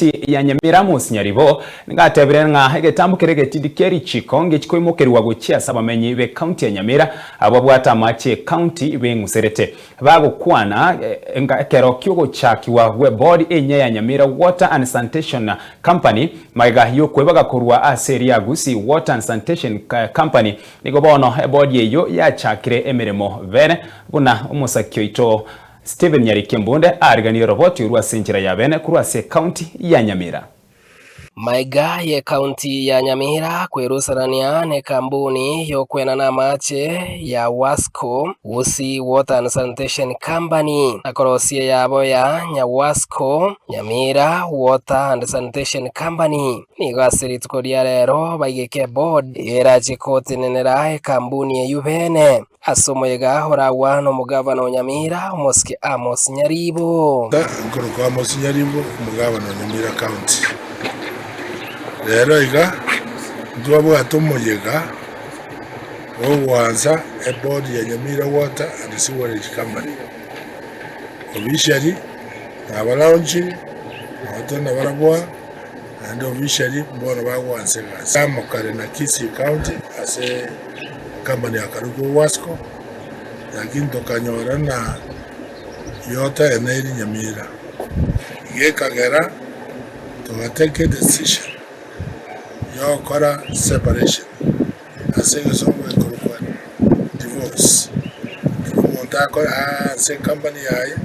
Ekaunti ya Nyamira Amos Nyaribo nigo atebire ng'a egetambo keria egetindi kia richiko ngechi koimokerigwa gochia ase abamenyi b'ekaunti ya Nyamira abwo babwate amache y'ekaunti beng'userete. Bagokwana ekero ki'ogochakigwa gw'ebodi enyia ya Nyamira Water and Sanitation Company magega y'okwebaga korwa ase eria Gusii Water and Sanitation Company nigo bono ebodi eyio yachakire emeremo bene buna omosaki oito Stephen Nyariki Mbunde aariganirie oroboti orwo ase enchera ya bene korwa ase ecounty ya Nyamira. Maiga y'ecounty ya Nyamira kwerusanania n'ekambuni y'okwenana amache ya Wasco, Gusii Water and Sanitation Company, na korosia eyabo ya Nyawasco, Nyamira Water and Sanitation Company. Nigo ase rituko ria rero baigeke eboard eyio erache gotenenera ekambuni eyio bene. Ase omoyega oragwa nomogavana o Nyamira, omosike Amos Nyaribo. Nkorokwa Amos Nyaribo, omogavana o Nyamira County. Rero iga ntwabwate omoyega bw'ogoansa eboard ya Nyamira Water and Sewerage Company. Officially nabalaunchiri, nabo nabarabwo naende officially mbono bagoansa egasi. Amo kare na Kisii County ase. Company akarokwa Wasco, lakini tokanyora na Yota eneiri Nyamira. Gekagera togatake edecision yogokora separation ase egesongo gekorokwa divorce. Ekero omonto akore ase ecompany yaye.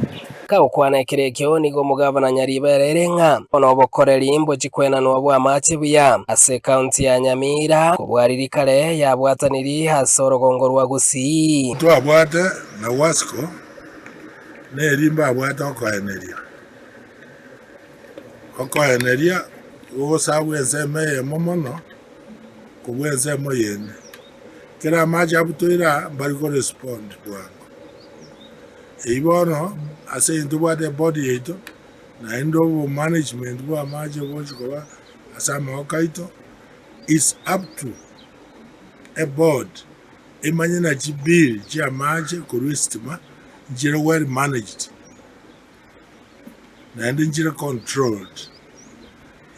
Kagokwana ekero ekio nigo omogavana Nyaribo ereire ng'a bono obokoreri mbochi kwenanwa bw'amache buya ase ekaunti ya Nyamira kobua riria kare yabwataniri ase orogongo rwa Gusii. Twabwate na Wasco neri mbabwate okoeneria. Okoeneria gogosabwa ensemo eyemo mono kobua ensemo yende. Kera amache abutoire aa mbari korespond bwango. Eyio bono ase intwe tobwate ebody yaito, naende obomanagement bwa amache bogochi koba ase amaboko aito, it's up to eboard emanye na chibill chia amache korwa esitima nchire well managed, naende nchire controlled.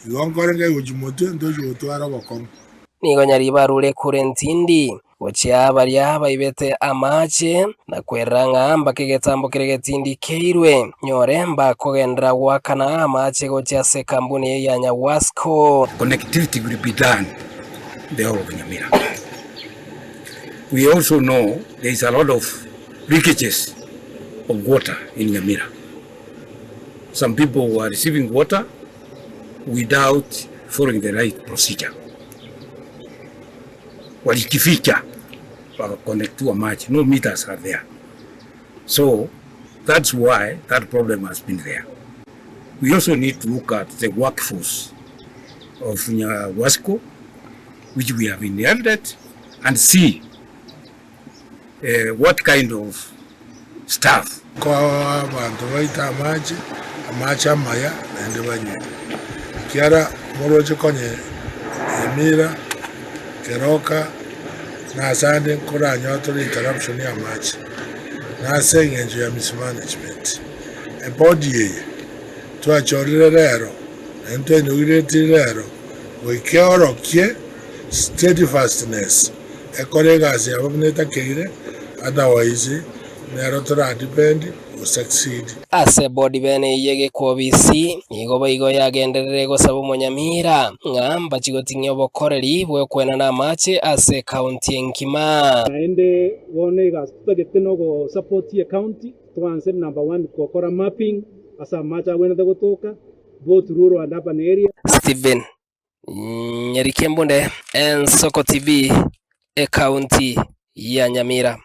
Igo nkore nkai gochia motwe ntochi gotwara obokong'u. Nigo Nyaribo arure ekura entindi. Gochia baria baibete amaache, na kwerera ng'a mbaka egetambo keria getindi keirwe, nyore mbakogenderera goakana amaache gochia ase ekambuni eyio ya Nyawasco. Connectivity will be done in the whole of Nyamira. We also know there is a lot of leakages of water in Nyamira. Some people were receiving water without following the right procedure. Walijificha wakaconnectiwa maji, no meters are there. So that's why that problem has been there. We also need to look at the workforce of Nyawasco which we have inherited and see uh, what kind of staff. Koa abanto baito amache, amache amaya, naende banywe. Ekiagera moroche konya Nyamira, Keroka, na ase ande nkoranyore interruption y'amache, na ase engencho ya mismanagement. Ebodi eye twachorire rero, naende twainaugurated rero, goika eorokie steadfastness, ekore egasi yabo buna etakeire, otherwise nero tora depend go succeed. Ase ebodi bene eyio y'egekwobisi, nigo boigo yagenderere gosaba omonyamira ng'a mbachi goting'ia obokoreri bw'okwenana amache ase ekaunti engima. Naende bono egasi totagete nogo support ecounty twanse number one gokora mapping ase amache agwenerete gotoka both rural and urban area. Stephen Nyarikembunde, Ensoko TV, Ekaunti ya Nyamira.